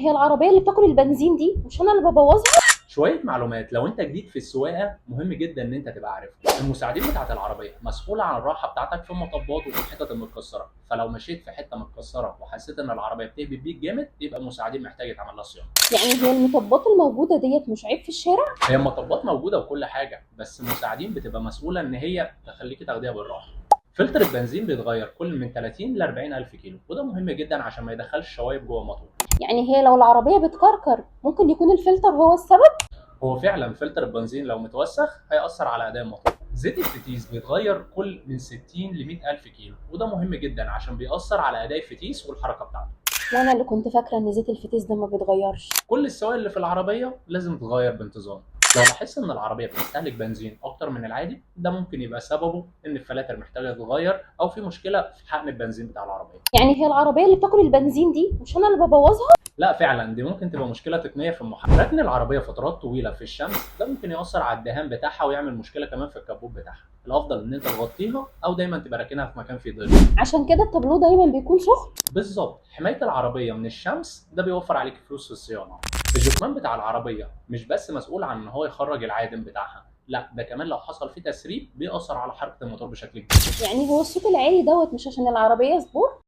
يعني هي العربية اللي بتاكل البنزين دي مش انا اللي ببوظها؟ شوية معلومات لو انت جديد في السواقة مهم جدا ان انت تبقى عارفها. المساعدين بتاعت العربية مسؤولة عن الراحة بتاعتك في المطبات وفي الحتت المتكسره، فلو مشيت في حتة متكسره وحسيت ان العربية بتهبط بيك جامد يبقى المساعدين محتاج يتعمل لها صيانة. يعني هي المطبات الموجودة ديت مش عيب في الشارع؟ هي المطبات موجودة وكل حاجه، بس المساعدين بتبقى مسؤولة ان هي تخليكي تاخديها بالراحة. فلتر البنزين بيتغير كل من 30 ل 40 الف كيلو، وده مهم جدا عشان ما يدخلش شوايب جوه الموتور. يعني هي لو العربية بتكركر ممكن يكون الفلتر هو السبب؟ هو فعلا فلتر البنزين لو متوسخ هيأثر على أداء الموتور. زيت الفتيس بيتغير كل من 60 ل 100 ألف كيلو، وده مهم جدا عشان بيأثر على أداء الفتيس والحركة بتاعته. وانا اللي كنت فاكرة ان زيت الفتيس ده ما بيتغيرش. كل السوائل اللي في العربية لازم تتغير بانتظام. لو لاحظت إن العربية بتستهلك بنزين أكتر من العادي، ده ممكن يبقى سببه إن الفلاتر محتاجة تتغير أو في مشكلة في حقن البنزين بتاع العربية. يعني هي العربية اللي بتاكل البنزين دي مش انا اللي ببوظها؟ لا فعلا دي ممكن تبقى مشكلة تقنية في المحرك. ركن العربية فترات طويلة في الشمس ده ممكن ياثر على الدهان بتاعها ويعمل مشكلة كمان في الكبوت بتاعها. الافضل ان انت تغطيها او دايما تبقى راكنها في مكان فيه ظل. عشان كده التابلو دايما بيكون سخن. بالظبط، حماية العربية من الشمس ده بيوفر عليك فلوس في الصيانة. الجكمان بتاع العربية مش بس مسؤول عن ان هو يخرج العادم بتاعها، لا ده كمان لو حصل فيه تسريب بيأثر على حركة الموتور بشكل كبير. يعني هو الصوت العالي دوت مش عشان العربية سبور؟